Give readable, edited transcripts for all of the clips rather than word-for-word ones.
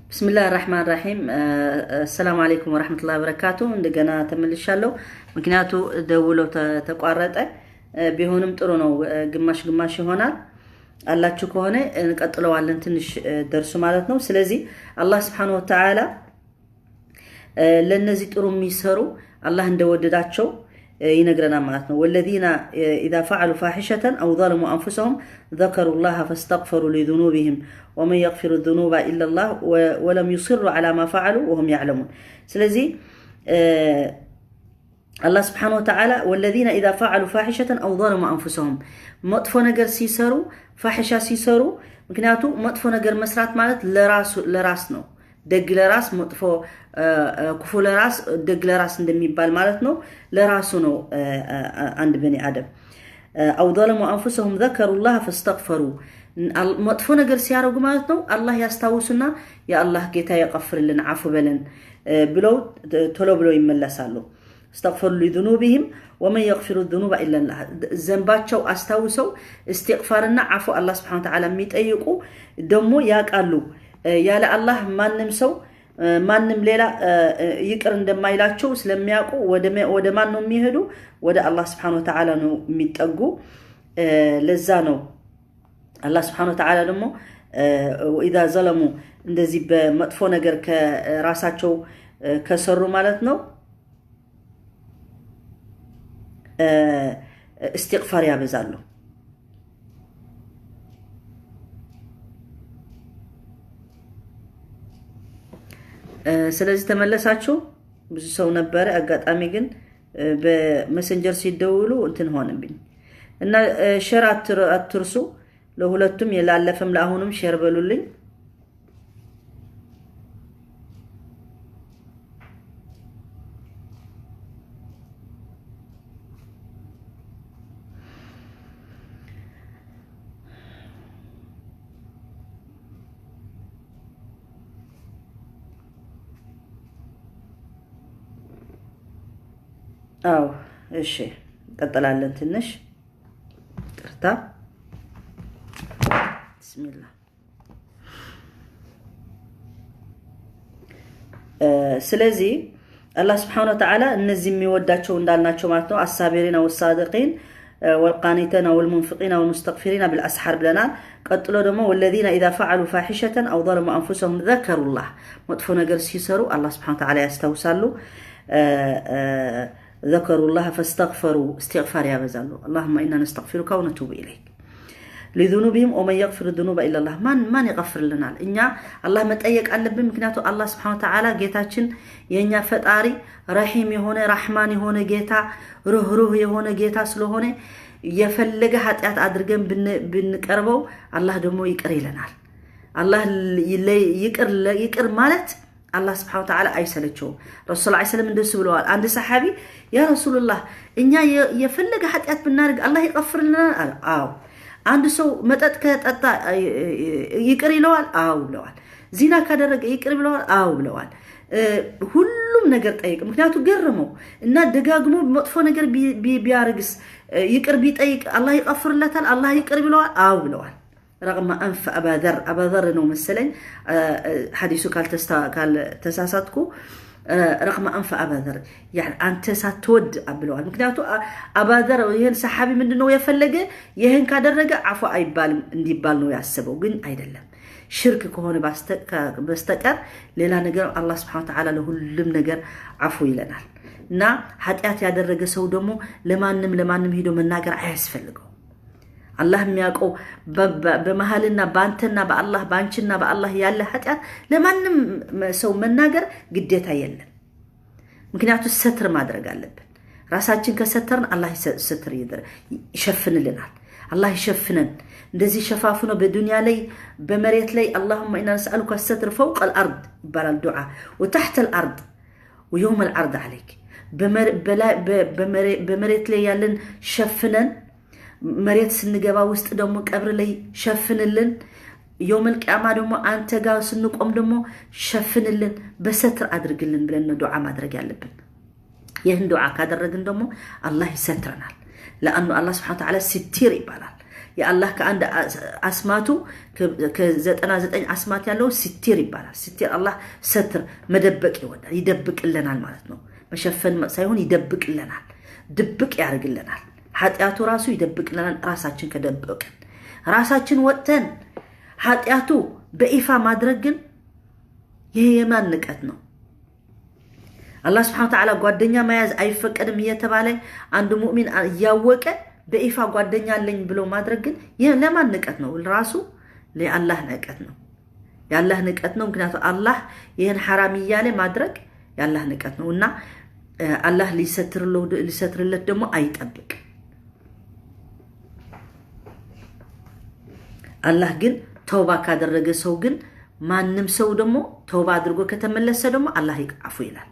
بسم الله الرحمن الرحيم። السلام عليكم ورحمة الله وبركاته። እንደገና ተመልሻለሁ። ምክንያቱ ደውሎ ተቋረጠ። ቢሆንም ጥሩ ነው፣ ግማሽ ግማሽ ይሆናል። አላችሁ ከሆነ እንቀጥለዋለን ትንሽ ደርሱ ማለት ነው። ስለዚህ አላህ سبحانه وتعالى ለእነዚህ ጥሩ የሚሰሩ አላህ እንደወደዳቸው ይነግረናል ማለት ነው። والذين إذا فعلوا فاحشة أو ظلموا أنفسهم ذكروا الله فاستغفروا لذنوبهم ومن يغفر الذنوب إلا الله ولم يصروا على ما فعلوا وهم يعلمون። ስለዚህ አላህ سبحانه وتعالى والذين إذا فعلوا فاحشة أو ظلموا أنفسهم መጥፎ ነገር ሲሰሩ فاحشة ሲሰሩ፣ ምክንያቱ መጥፎ ነገር መስራት ማለት ለራስ ነው። ደግ ለራስ መጥፎ ክፉ ለራስ ደግ ለራስ እንደሚባል ማለት ነው። ለራሱ ነው አንድ بني آدم። أو ظلموا أنفسهم ذكروا الله فاستغفروا መጥፎ ነገር ሲያደርጉ ማለት ነው አላህ ያስታውሱና የአላህ ጌታ የቀፍርልን ዓፉ በለን ብለው ቶሎ ብለው ይመለሳሉ። استغفروا لذنوبهم ومن يغفر الذنوب إلا الله ዘንባቸው አስታውሰው እስትግፋርና ዓፉ አላህ سبحانه وتعالى የሚጠይቁ ደግሞ ያውቃሉ ያለ አላህ ማንም ሰው ማንም ሌላ ይቅር እንደማይላቸው ስለሚያውቁ ወደ ማን ነው የሚሄዱ? ወደ አላህ سبحانه وتعالى ነው የሚጠጉ። ለዛ ነው አላህ سبحانه وتعالى ደግሞ وإذا ظلموا እንደዚህ በመጥፎ ነገር ከራሳቸው ከሰሩ ማለት ነው እስትግፋር ያበዛሉ። ስለዚህ ተመለሳችሁ። ብዙ ሰው ነበረ። አጋጣሚ ግን በ Messenger ሲደውሉ እንትን ሆነብኝ እና share አትርሱ። ለሁለቱም የላለፈም ለአሁኑም share በሉልኝ። አዎ እሺ፣ እንቀጥላለን። ትንሽ ይቅርታ። بسم الله። ስለዚህ አላህ سبحانه وتعالى እነዚህ የሚወዳቸው እንዳልናቸው ማለት ነው الصابرين والصادقين والقانتين والمنفقين والمستغفرين بالأسحار ብለናል። ቀጥሎ ደግሞ والذين إذا فعلوا فاحشة أو ظلموا أنفسهم ذكروا الله መጥፎ ነገር ሲሰሩ አላህ سبحانه وتعالى ያስታውሳሉ። ذكروا الله فاستغفروا እስትግፋር ያበዛሉ። اللهم إنا نستغفرك ونتوب إليك لذنوبهم ومن يغفر الذنوب إلا الله ማን ማን ይገፍርልናል? እኛ አላህ መጠየቅ አለብን። ምክንያቱ አላህ سبحانه وتعالى ጌታችን የእኛ ፈጣሪ رحيم የሆነ رحمن የሆነ ጌታ ርህሩህ የሆነ ጌታ ስለሆነ የፈለገ ኃጢአት አድርገን ብንቀርበው አላህ ደግሞ ይቅር ይለናል። አላህ ይቅር ማለት አላህ سبحانه وتعالى አይሰለቸውም። ረሱል ስ ሰለም እንደሱ ብለዋል። አንድ ሰሓቢ يا رسول الله እኛ የፈለገ ኃጢአት ብናደርግ አላህ ይቀፍርልናል? አለ። አዎ። አንድ ሰው መጠጥ ከጠጣ ይቅር ይለዋል? አዎ ብለዋል። ዚና ካደረገ ይቅር ብለዋል? አዎ ብለዋል። ሁሉም ነገር ጠይቅ። ምክንያቱ ገርመው እና ደጋግሞ መጥፎ ነገር ቢያርግስ ይቅር ቢጠይቅ አላህ ይቀፍርለታል? አላህ ይቅር ብለዋል? አዎ ብለዋል። رغم أنف أبا ذر አባዘር ነው መሰለኝ ሐዲሱ ካልተሳሳትኩ፣ رغم أنف أبا ذر አንተ ሳትወድ ብለዋል። ምክንያቱ አባዘር ይህን ሰሓቢ ምንድነው የፈለገ ይህን ካደረገ አፉ አይባልም እንዲባል ነው ያስበው፣ ግን አይደለም። ሽርክ ከሆነ በስተቀር ሌላ ነገር አላህ سبحانه وتعالى ለሁሉም ነገር አፉ ይለናል። እና ኃጢአት ያደረገ ሰው ደግሞ ለማንም ለማንም ሂዶ መናገር አያስፈልገው። አላህ የሚያውቀው በመሀልና በአንተና በአላህ በአንቺና በአላህ ያለ ኃጢአት ለማንም ሰው መናገር ግዴታ የለም። ምክንያቱ ستر ማድረግ አለብን። ራሳችን ከሰተርን አላህ ستر ይሸፍንልናል። አላህ ይሸፍነን። እንደዚህ ሸፋፍኖ በዱንያ ላይ በመሬት ላይ اللهم إنا نسألك الستر فوق الأرض ይባላል ዱዓ وتحت الأرض ويوم العرض عليك በመሬት ላይ ያለን ሸፍነን መሬት ስንገባ ውስጥ ደግሞ ቀብር ላይ ሸፍንልን። يوم القيامة ደግሞ አንተ ጋር ስንቆም ደግሞ ሸፍንልን፣ በ ستر አድርግልን ብለን ነው ዱዓ ማድረግ ያለብን። ይህን ዱዓ ካደረግን ደግሞ አላህ ይሰትረናል። لأنه አላህ سبحانه وتعالى ستير ይባላል። የአላህ ከአንድ አስማቱ ከ99 አስማት ያለው ستير ይባላል። ستير አላህ ستر መደበቅ ይወዳል፣ ይደብቅልናል ማለት ነው። መሸፈን ሳይሆን ይደብቅልናል፣ ድብቅ ያደርግልናል። ኃጢአቱ ራሱ ይደብቅልናል። ራሳችን ከደበቅን ራሳችን ወጥተን ኃጢአቱ በይፋ ማድረግ ግን ይሄ የማን ንቀት ነው? አላህ سبحانه وتعالى ጓደኛ መያዝ አይፈቀድም እየተባለ አንድ ሙእሚን እያወቀ በይፋ ጓደኛ አለኝ ብሎ ማድረግ ግን ይህ ለማን ንቀት ነው? ራሱ ለአላህ ንቀት ነው። የአላህ ንቀት ነው። ምክንያቱም አላህ ይህን ሐራም እያለ ማድረግ የአላህ ንቀት ነው እና አላህ ሊሰትርለት ደግሞ አይጠብቅ። አላህ ግን ተውባ ካደረገ ሰው ግን ማንም ሰው ደግሞ ተውባ አድርጎ ከተመለሰ ደግሞ አላህ አፉ ይላል።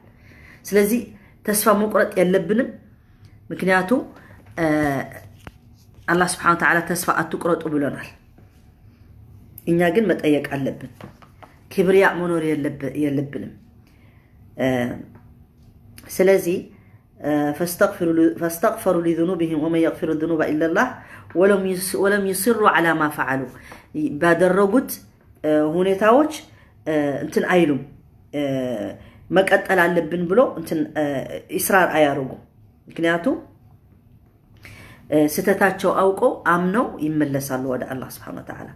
ስለዚህ ተስፋ መቁረጥ የለብንም። ምክንያቱ አላህ ስብሐነ ወተዓላ ተስፋ አትቁረጡ ብሎናል። እኛ ግን መጠየቅ አለብን። ክብርያ መኖር የለብንም። ስለዚህ فاستغفروا لذنوبهم ومن يغفر الذنوب إلا الله ولم يصروا على ما فعلوا ባደረጉት ሁኔታዎች እንትን አይሉም፣ መቀጠል አለብን ብሎ እንትን إصرار አያደርጉም። ምክንያቱም ስህተታቸው አውቀው አምነው ይመለሳሉ ወደ አላህ سبحانه وتعالى።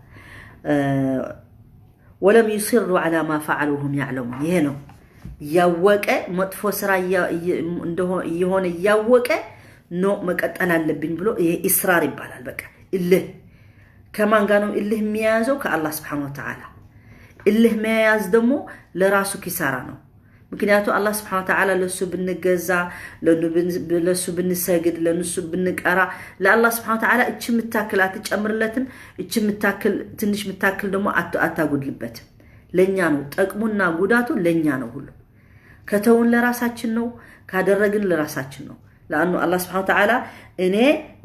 ولم يصروا على ما فعلوا وهم يعلمون። ይሄ ነው እያወቀ መጥፎ ስራ እየሆነ እያወቀ no መቀጠል አለብኝ ብሎ ይሄ إصرار ይባላል። በቃ እልህ ከማን ጋር ነው እልህ የሚያያዘው? ከአላህ سبحانه وتعالى። እልህ መያያዝ ደግሞ ለራሱ ኪሳራ ነው። ምክንያቱ አላህ سبحانه وتعالى ለሱ ብንገዛ፣ ለሱ ብንሰግድ፣ ለንሱ ብንቀራ ለአላህ سبحانه وتعالى እች ምታክል አትጨምርለትም፣ እች ምታክል ትንሽ ምታክል ደግሞ አታጎድልበትም። ለእኛ ነው ጠቅሙና ጉዳቱ ለእኛ ነው። ሁሉ ከተውን ለራሳችን ነው፣ ካደረግን ለራሳችን ነው። لأنه አላህ سبحانه وتعالى እኔ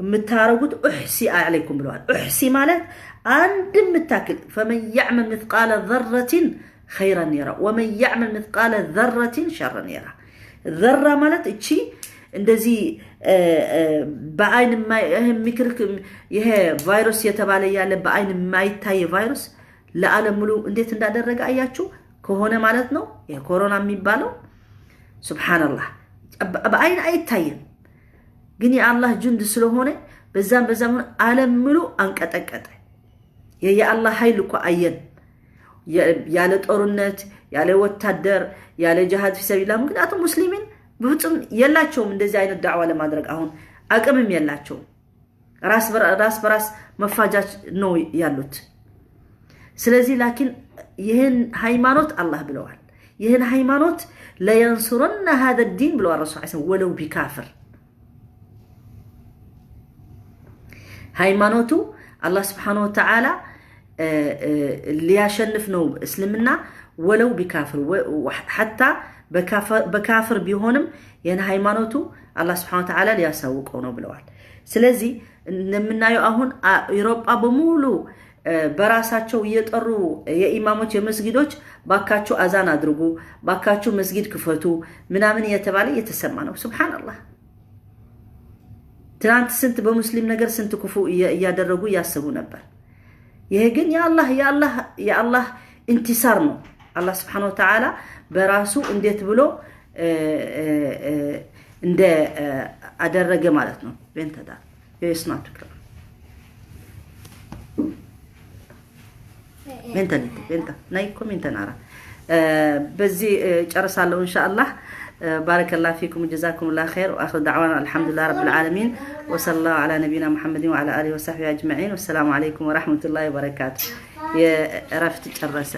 የምታረጉት أحصي عليكم ብለዋል። أحصي ማለት አንድ የምታክል فمن يعمل مثقال ذرة خيرا يره ومن يعمل مثقال ذرة شرا يره። ذرة ማለት እቺ እንደዚህ በአይን ይሄ ቫይረስ የተባለ ያለ በአይን የማይታይ ቫይረስ ለዓለም ሙሉ እንዴት እንዳደረገ አያችሁ ከሆነ ማለት ነው። ይሄ ኮሮና የሚባለው سبحان الله በአይን አይታይም፣ ግን የአላህ جند ስለሆነ በዛም በዛም ሆነ ዓለም ሙሉ አንቀጠቀጠ። የአላህ ኃይል እኮ አየን። ያለ ጦርነት፣ ያለ ወታደር፣ ያለ ጅሃድ في سبيل الله። ምክንያቱም ሙስሊሚን በፍጹም የላቸውም እንደዚህ አይነት ዳዕዋ ለማድረግ አሁን አቅምም የላቸውም። ራስ በራስ መፋጃች ነው ያሉት። ስለዚህ لكن ይህን ሃይማኖት አላህ ብለዋል። ይህን ሃይማኖት لينصرن هذا الدين ብለዋል ረሱል ولو بكافر። ሃይማኖቱ አላህ سبحانه وتعالى ሊያሸንፍ ነው እስልምና ولو بكافر حتى በካፍር ቢሆንም ይህን ሃይማኖቱ አላህ سبحانه وتعالى ሊያሳውቀው ነው ብለዋል። ስለዚህ እንደምናየው አሁን ኢሮጳ በሙሉ በራሳቸው እየጠሩ የኢማሞች የመስጊዶች ባካችሁ አዛን አድርጉ፣ ባካችሁ መስጊድ ክፈቱ ምናምን እየተባለ እየተሰማ ነው። سبحان الله። ትናንት ስንት በሙስሊም ነገር ስንት ክፉ እያደረጉ እያሰቡ ነበር። ይሄ ግን የአላህ انتصار ነው። አላህ سبحانه وتعالى በራሱ እንዴት ብሎ እንደ አደረገ ማለት ነው። ቤንተዳ የስናቱ Vänta lite, vänta. Nej, kom inte nära. በዚህ ጨርሳለሁ ኢንሻአላህ። بارك الله فيكم جزاكم الله خير وآخر دعوانا الحمد لله رب العالمين وصلى الله على نبينا محمد وعلى آله وصحبه أجمعين والسلام عليكم ورحمة الله وبركاته። የእረፍት ጨረሰ።